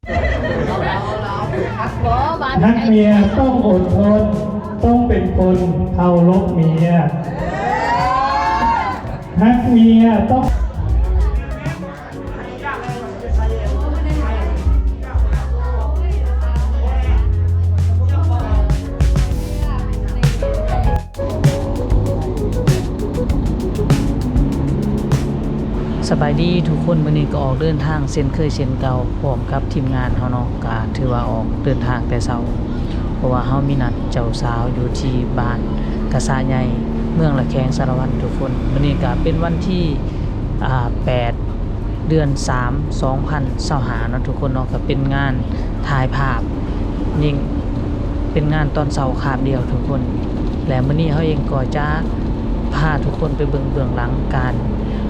ຮັກເມຍຕ້ອງອົດທົນ, ຕ້ອງເປັນຄົນເຄົາລົບເມຍ. ຮັກເມຍຕ້ອງ ສະບາຍດີທຸກຄົນ, ມື້ນີ້ກໍອອກເດີນທາງເຊັ່ນເຄີຍເຊັ່ນເກົ່າ ພ້ອມກັບທີມງານເຮົາເນາະ, ກະຖືວ່າອອກເດີນທາງແຕ່ເຊົ້າ ເພາະວ່າເຮົາມີນັດເຈົ້າສາວຢູ່ທີ່ບ້ານກະສະໃຫຍ່ ເມືອງລະແຄງ ສາລະວັນ ທຸກຄົນ. ມື້ນີ້ກະເປັນວັນທີ ອາ ແປດ ເດືອນສາມ ສອງພັນຊາວຫ້າເນາະທຸກຄົນເນາະ, ກໍເປັນງານຖ່າຍພາບ ຍິ່ງເປັນງານຕອນເຊົ້າຄາບດຽວທຸກຄົນ. ແລະ ມື້ນີ້ເຮົາເອງກໍຈະພາທຸກຄົນໄປເບິ່ງເບື້ອງຫຼັງການ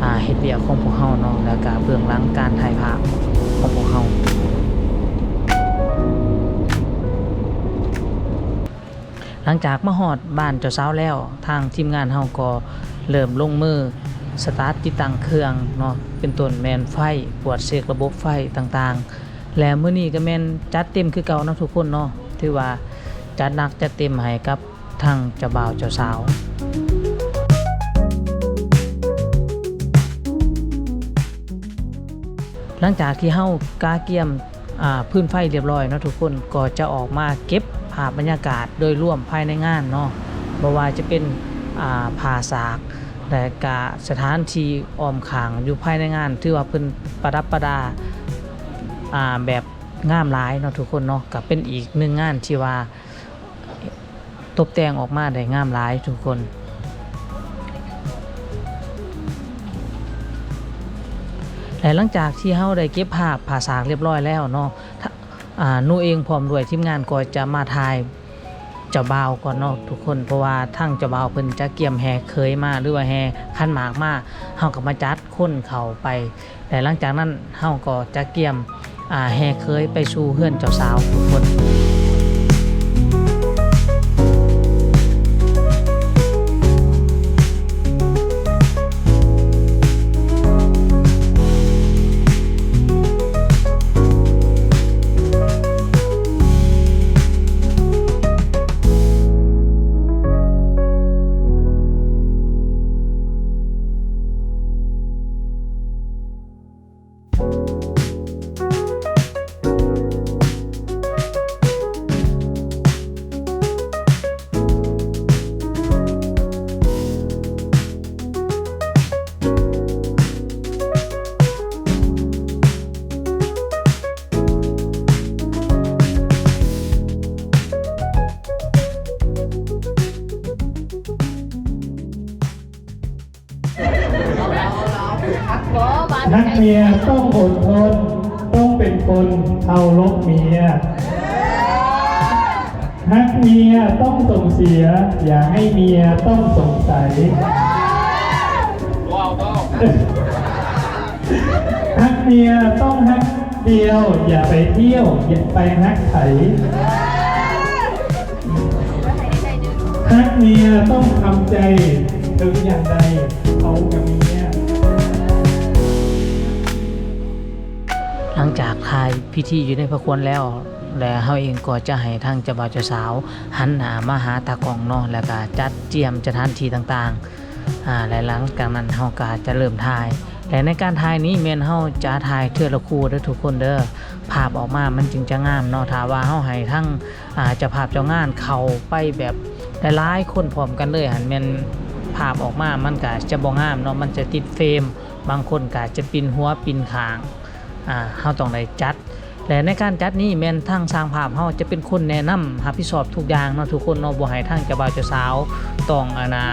ອາ ເຮັດວຽກຂອງພວກເຮົາເນາະ, ແລ້ວກະເບື້ອງຫຼັງການຖ່າຍພາບຂອງພວກເຮົາ. ຫຼັງຈາກມາຮອດບ້ານເຈົ້າສາວແລ້ວ, ທາງທີມງານເຮົາກໍເລີ່ມລົງມືສະຕາດຕິດຕັ້ງເຄື່ອງເນາະ, ເປັນຕົ້ນແມ່ນໄຟ, ກວດເຊັກລະບົບໄຟຕ່າງໆ. ແລະ ມື້ນີ້ກໍແມ່ນຈັດເຕັມຄືເກົ່າເນາະທຸກຄົນເນາະ, ຖືວ່າຈັດໜັກຈັດເຕັມໃຫ້ກັບທັງເຈົ້າບ່າວເຈົ້າສາວ. ຫຼັງຈາກທີ່ເຮົາກະກຽມ ອາ ພື້ນໄຟຮຽບຮ້ອຍເນາະທຸກຄົນ, ກໍຈະອອກມາເກັບພາບບັນຍາກາດໂດຍລວມພາຍໃນງານເນາະ, ບໍ່ວ່າຈະເປັນ ອາ ຜ້າສາກ ແລະກະສະຖານທີ່ອ້ອມຂ້າງຢູ່ພາຍໃນງານ, ຖືວ່າເພິ່ນປະດັບປະດາ ອາ ແບບງາມຫຼາຍເນາະທຸກຄົນເນາະ, ກະເປັນອີກໜຶ່ງງານທີ່ວ່າ ຕົບແຕ່ງອອກມາໄດ້ງາມຫຼາຍທຸກຄົນ. ແລະ ຫຼັງຈາກທີ່ເຮົາໄດ້ເກັບພາບຜ້າສາກຮຽບຮ້ອຍແລ້ວເນາະ, ອາ ໜູເອງພ້ອມດ້ວຍທີມງານກໍຈະມາຖ່າຍເຈົ້າບ່າວກ່ອນເນາະທຸກຄົນ, ເພາະວ່າທາງເຈົ້າບ່າວເພິ່ນຈະກຽມແຫ່ເຂີຍມາ ຫຼືວ່າແຫ່ຂັນໝາກມາ, ເຮົາກໍມາຈັດຄົນເຂົ້າໄປ. ແລະ ຫຼັງຈາກນັ້ນເຮົາກໍຈະກຽມ ອາ ແຫ່ເຂີຍໄປສູ່ເຮືອນເຈົ້າສາວທຸກຄົນ. ຮັກເມຍຕ້ອງອົດທົນ, ຕ້ອງເປັນຄົນເຄົາລົບເມຍ. ຮັກເມຍຕ້ອງສົ່ງເສຍ, ຢ່າໃຫ້ເມຍຕ້ອງສົງໄສ. ຮັກເມຍຕ້ອງຮັກດຽວ, ຢ່າໄປທ່ຽວ, ຢ່າໄປຮັກໃຜ. ຮັກເມຍຕ້ອງທຳໃຈ, ເຖິງຢ່າງໃດເຂົາກໍເມຍ. ຫຼັງຈາກຖ່າຍພິທີຢູ່ໃນພະຄວັນແລ້ວ, ແລະ ເຮົາເອງກໍຈະໃຫ້ທາງເຈົ້າບ່າວເຈົ້າສາວຫັນໜ້າມາຫາຕາກ້ອງເນາະ, ແລ້ວກໍຈັດກຽມສະຖານທີ່ຕ່າງໆ. ອາ ແລະ ຫຼັງຈາກນັ້ນເຮົາກໍຈະເລີ່ມຖ່າຍ ແລະ ໃນການຖ່າຍນີ້ແມ່ນເຮົາຈະຖ່າຍເທື່ອລະຄູ່ເດີທຸກຄົນເດີ. ພາບອອກມາມັນຈຶ່ງຈະງາມເນາະ, ຖ້າວ່າເຮົາໃຫ້ທັງ ອາ ເຈົ້າພາບເຈົ້າງານເຂົ້າໄປແບບຫຼາຍໆຄົນພ້ອມກັນເລີຍຫັ້ນ ແມ່ນພາບອອກມາມັນກະຈະບໍ່ງາມເນາະ, ມັນຈະຕິດເຟຣມ, ບາງຄົນກະຈະປິ່ນຫົວປິ່ນຂ້າງ. ອາ ເຮົາຕ້ອງໄດ້ຈັດ ແລະ ໃນການຈັດນີ້ແມ່ນທາງຊ່າງພາບເຮົາຈະເປັນຄົນແນະນຳຮັບຜິດຊອບທຸກຢ່າງເນາະທຸກຄົນເນາະ, ບໍ່ໃຫ້ທາງເຈົ້າບ່າວເຈົ້າສາວຕ້ອງ ອັນນ່າ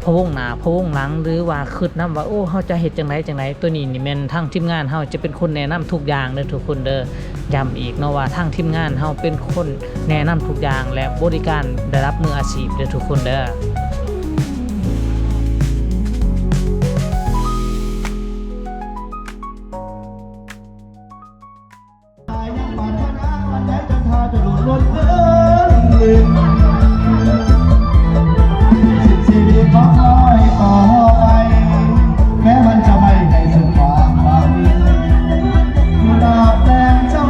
ພະວົງໜ້າພະວົງຫຼັງ ຫຼືວ່າຄິດນຳວ່າ ໂອ້ ເຮົາຈະເຮັດຈັ່ງໃດຈັ່ງໃດ. ໂຕນີ້ນີ້ແມ່ນທາງທີມງານເຮົາຈະເປັນຄົນແນະນຳທຸກຢ່າງເດີທຸກຄົນເດີ. ຢ້ຳອີກເນາະວ່າທາງທີມງານເຮົາເປັນຄົນແນະນຳທຸກຢ່າງ ແລະ ບໍລິການລະດັບມືອາຊີບເດີທຸກຄົນເດີ. ຊິບປີຂອງຂ້ອຍຕໍ່ໄປ ແມ້ມັນຈະໄມ່ໃຫ້ເຊິ່ງຄວາມຫວັງ ດາບແດງເຈົ້າ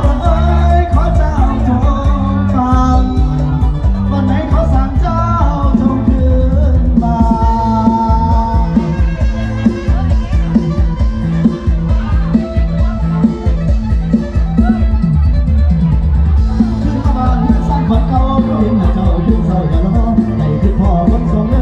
ສອງແລ້ວ